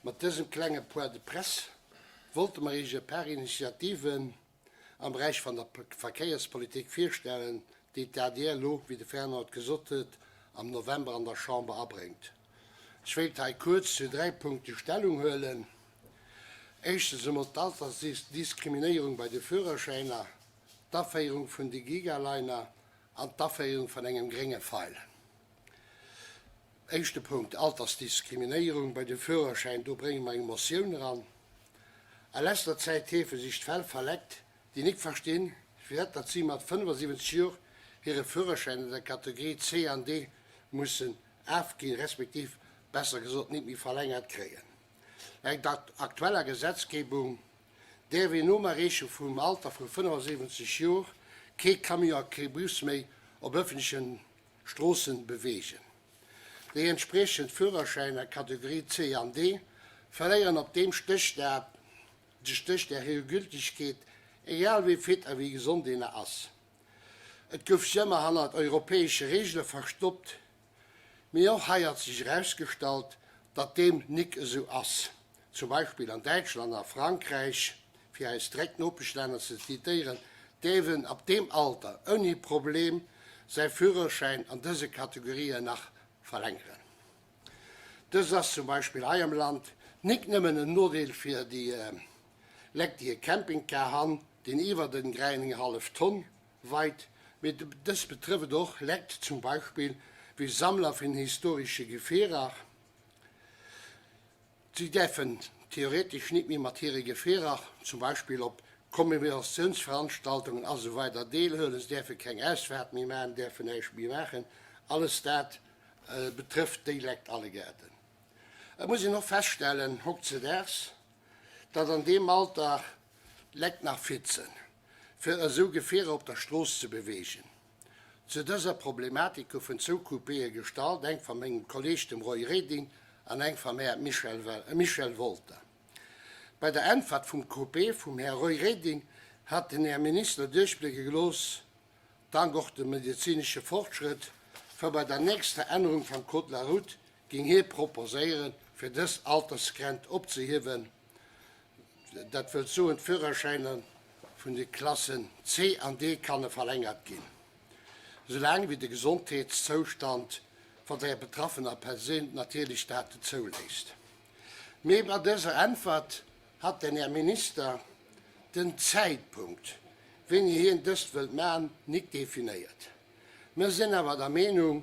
Mat dësem klenge Point de presse wollte mer Iech e paar Initiativen am Beräich van der Verkéierspolitik virstellen, déi d'ADR elo, wéi de Fernand et gesot huet, am November an der Chamber abréngt. Ech wéilt hei kuerz zu 3 Punkte Stellung huelen. Éischtens emol d'Altersdiskriminéierung bei de Führerschäiner, d'Aféierung vun de Gigaliner an d'Aféierung vun engem grénge Feil. Éischte Punkt, Altersdiskriminéierung bei de Führerschäin, do brénge mer eng Motioun eran. A leschter Zäit heefe sech d'Fäll va Lekt, déi nik verstinn, firwat datt si mat 75 Jor hire Führerschäin an der Kategorie C an D mussen afginn, respektiv besser gesot nik méi verlängert kréien. Laut der aktueller Gesetzgebung däerf een nom Erreeche vum Alter vu 75 Jor kee Camion a kee Bus méi op ëffentlechen Stroossen beweegen. Déi entspriechend Führerschäiner Kategorie C an D verléieren op deem Stéchdag hir Gültegkeet, egal wéi fit a wéi gesond een ass. Et gouf sech ëmmer hannert europäesche Reegele verstoppt, mee och hei hat sech erausgestallt, datt deem nik esou ass. Zum Beispill an Däitschland a Frankräich, fir eis direkt Nopeschlänner ze zitéieren, däerf en ab deem Alter ouni Problem säi Führerschäin an dëse Kategorien nach verlängeren. Dëst ass zum Beispill hei am Land nik nëmmen en Nodeel fir déi Lekt déi e Campingcar han, deen iwwer den 3,5 Tonn weit, mee dëst betrëfft och Lekt zum Beispill wéi Sammler vun historesche Gefierer. Si däerfen theoretesch nit méi mat hire Gefierer zum Beispill op Commemoratiounsveranstaltungen a sou weider deelhuelen, se däerfe keng Ausfaart méi maachen, däerfen näischt méi maachen. Alles dat betrëfft déi Lekt alleguerten. Et muss een och feststellen, hoctzedaags, datt an deem Alter d'Lekt nach fit sënn, fir esou Gefierer op der Strooss ze beweegen. Zu dëser Problematik goufen zwou QPe gestallt, eng va mengem Kolleg, dem Roy Reding, an eng vam Här Michel Wolter. Bei der Äntwert vum QP vum Här Roy Reding hat den Här Minister duerchblécke gelooss, dank och dem medezinesche Fortschrëtt, fir bei der nächster Ännerung vam Code de la route géing hie proposéieren, fir dës Altersgrenz opzehiewen, dat wëllt soen, d'Führerschäiner vun de Klassen C an D kanne verlängert ginn, soulaang wéi de Gesondheetszoustand van der betraffener Persoun natierlech dat zouléisst. Mee bei dëser Äntwert hat den Här Minister den Zäitpunkt, wéini hien dëst wëllt man, nik definéiert. Mir sinn awer der Meenung,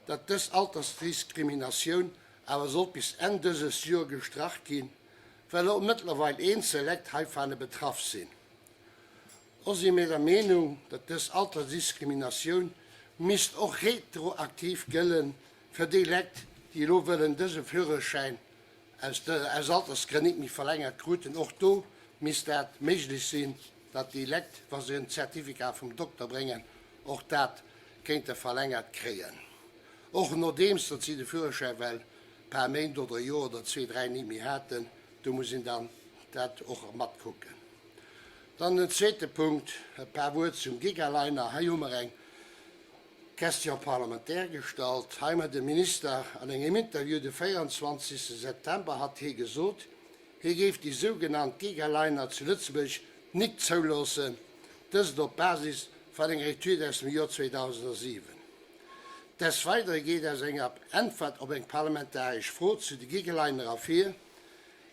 datt dës Altersdiskriminatioun awer sollt bis Enn dëses Joer gestrach ginn, well och mëttlerweil eenzel Lekt heivanne betraff sinn. Och si mir der Meenung, datt dës Altersdiskriminatioun misst och retroaktiv gëlle fir déi Lekt, déi elo wëllen dëse Führerschäin aus Altersgrënn nit méi verlängert kruten. Och do misst dat méiglech sinn, datt déi Lekt, wa se en Zertifikat vum Dokter bréngen, och dat kéinte verlängert kréien, och nodeems datt si de Führerschäi well paar Méint oder e Joer oder zwee, dräi nit méi haten. Do muss een dann dat och matkucken. Dann den zweete Punkt, e paar Wuert zum Gigaliner. Hei hu mer eng Question parlementaire gestallt. Hei huet de Minister an engem Interview de 24. September hat hie gesot, hie géif déi sougenannt Gigaliner zu Lëtzebuerg nit zouloossen, dëst op Basis van enger Etüd aus dem Joer 2007. Des Weidere geet aus enger Äntwert op eng parlamentaresch Fro zu de Gigaliner ervir,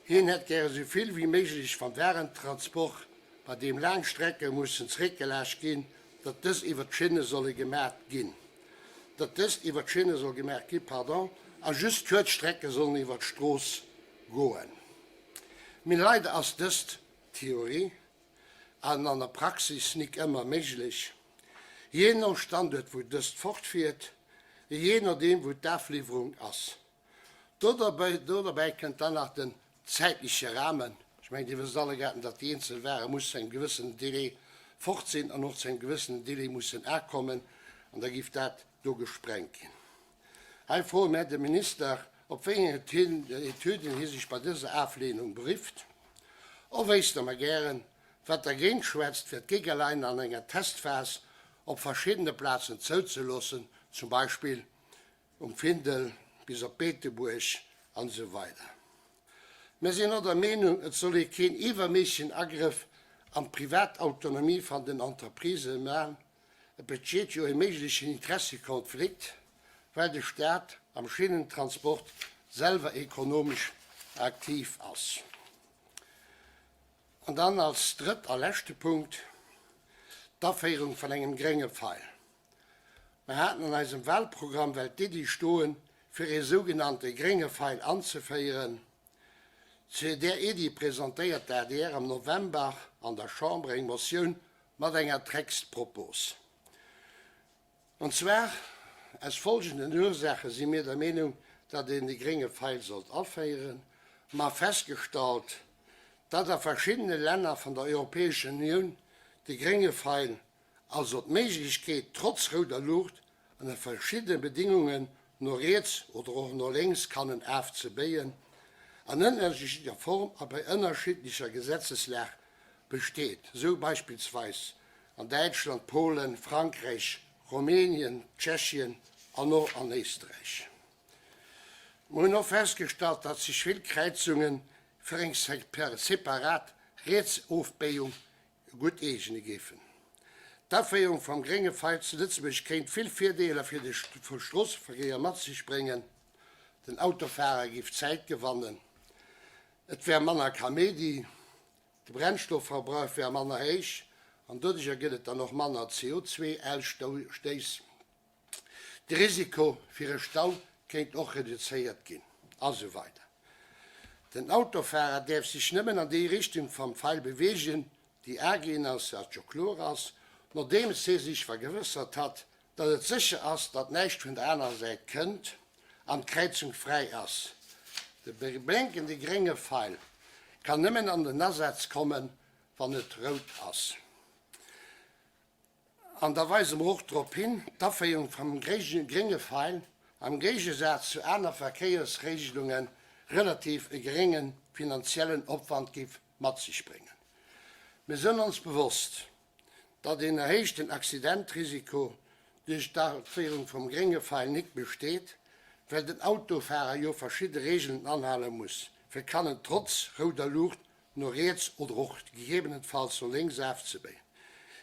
hien hätt gäre sou vill wéi méiglech vam Warentransport, bei deem laang Strecke mussen zeréckgelaascht ginn, datt dës iwwer d'Schinne solle gemaat ginn, datt dëst iwwer d'Schinne soll gemaach ginn, pardon, a just kuerz Strecke sollen iwwer d'Strooss goen. Mee leider ass dëst Theorie an an der Praxis nik ëmmer méiglech. Jee no Standuert wou dëst fortfiert, jee nodeem wou d'Afliwwerung ass. Dobäi kënnt dann nach den zäitleche Rahmen. Ech mengen Dir wësst allegaerten, datt déi eenzel Ware muss zu engem gewëssenen Délai fort sinn an och zu engem gewëssenen Délai mussen akommen, an da giff dat do gesprengt ginn. Hei froe mär de Minister, op wéi eng Etüden hie sech bei dëser Aflehnung berifft. Och wéisste mer gären, wat dergéint schwätzt, fir d'Gigaliner an enger Testphas op verschiddene Plazen zouzeloossen, zum Beispill um Findel bis op Beetebuerg an esou weider. Mir sinn och der Meenung, et soll ee keen iwwerméissegen Agrëff an d'Privatautonomie van den Entreprisë man. Et besteet jo e méiglechen Interessekonflikt, well de Staat am Schinnentransport selwer ekonomesch aktiv ass. An dann als drëtt a leschte Punkt d'Aféierung van engem grénge Feil. Mer haten an eisem Wahlprogramm well d'Iddi stoen, fir ee sougenannte grénge Feil anzeféieren. Zu där Iddi presentéiert d'ADR am November an der Chamber eng Motioun mat enger Textpropos. An zwar aus folgenden Ursaache si mir der Meenung, datt een de grénge Feil sollt aféieren, Mer festgestallt, datt a verschiddene Länner vun der Europäescher Unioun de grénge Feil also d'Méiglechkeet trotz rouder Luucht ënner verschiddene Bedingungen no riets oder och no lénks kannen afzebéien, an ënnerschiddlecher Form a bei ënnerschiddlecher Gesetzeslag besteet, esou beispillsweis an Däitschland, Polen, Frankräich, Rumänien, Tschechien an och an Éisträich. Mer hunn och festgestallt, datt sech vill Kräizunge fir eng separat Rietsofbéiung gutt eegene géifen. D'Aféierung vum grénge Feil zu Lëtzebuerg kéint vill Virdeeler fir de Stroosseverkéier mat sech bréngen, den Autofahrer géif Zäit gewannen, et wär manner Kaméidi, de Brennstoffverbrauch wär manner héich an doduercher gëtt et dann och manner CO2-Ausstéiss. De Risiko fir e Stau kéint och reduzéiert ginn, a sou weider. Den Autofahrer däerf sech nëmmen an déi Richtung vam Feil beweegen, déi aginn ass, wat jo kloer ass, nodeems hie sech vergewëssert hat, datt et sécher ass, datt näischt vun der anerer Säit kënnt an d'Kräizung fräi ass. De blénkende grénge Feil kann nëmmen an den Asaz kommen, wann et rout ass. An da weise mer och drop hin, d'Aféierung vum grénge Feil am Géigesaz zu aner Verkéiersregelunge relativ e gerénge finanziellen Opwand géif mat sech bréngen. Mir sënn ons bewosst, datt een erhéichten Accidentrisiko duerch d'Aféierung vum grénge Feil nik besteet, well den Autofahrer jo verschidde Regeln anhale muss, fir kannen trotz rouder Luucht no riets oder och gegebenenfalls no lénks afzebéien.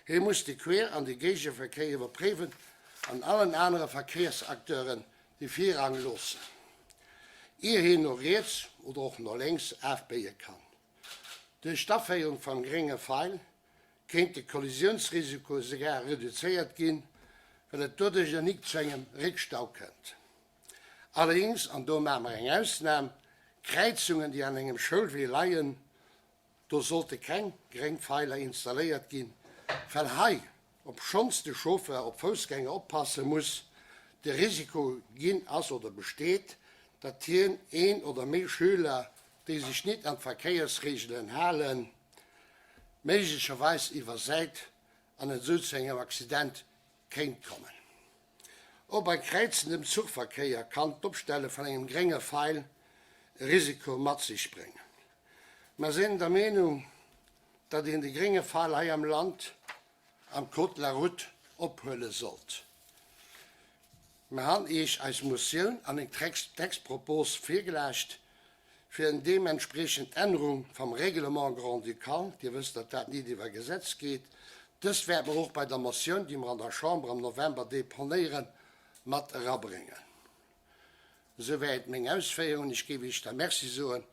Hie muss de Quer an de Géigeverkéier iwwerpréiwen an allen anere Verkéiersacteuren de Virrang loossen, ier hien no riets oder och no lénks afbéie kann. Duerch d'Aféierung vum grénge Feil kéint de Kollisiounsrisiko sougar reduzéiert ginn, well et doduercher nik zu engem Réckstau kënnt. Allerdéngs, an do maache mer eng Ausnam, Kräizungen, déi an engem Schoulwee leien, do sollte keng gréng Feiler installéiert ginn, well hei, obschonns de Chauffeur op Foussgänger oppasse muss, de Risiko ginn ass oder besteet, datt hien een oder méi Schüler, déi sech nit an d'Verkéiersreegelen halen, méiglecherweis iwwersäit an et esou zu engem Accident kéint kommen. Och bei kräizendem Zuchverkéier kann d'Opstelle vun engem grénge Feil e Risiko mat sech bréngen. Mer sinn der Meenung, datt een de grénge Feil hei am Land am Code de la route ophuele sollt. Mer han Iech eis Motioun an eng Textpropos virgelaascht, fir en deementspriechend Ännerung vam Règlement grand-ducal, Dir wësst, datt dat nit iwwer Gesetz geet, dëst wäerte mer och bei der Motioun, déi mer an der Chamber am November deponéieren, mat erabréngen. Esouwäit meng Ausféierungen. Ech géif Iech da Merci soen.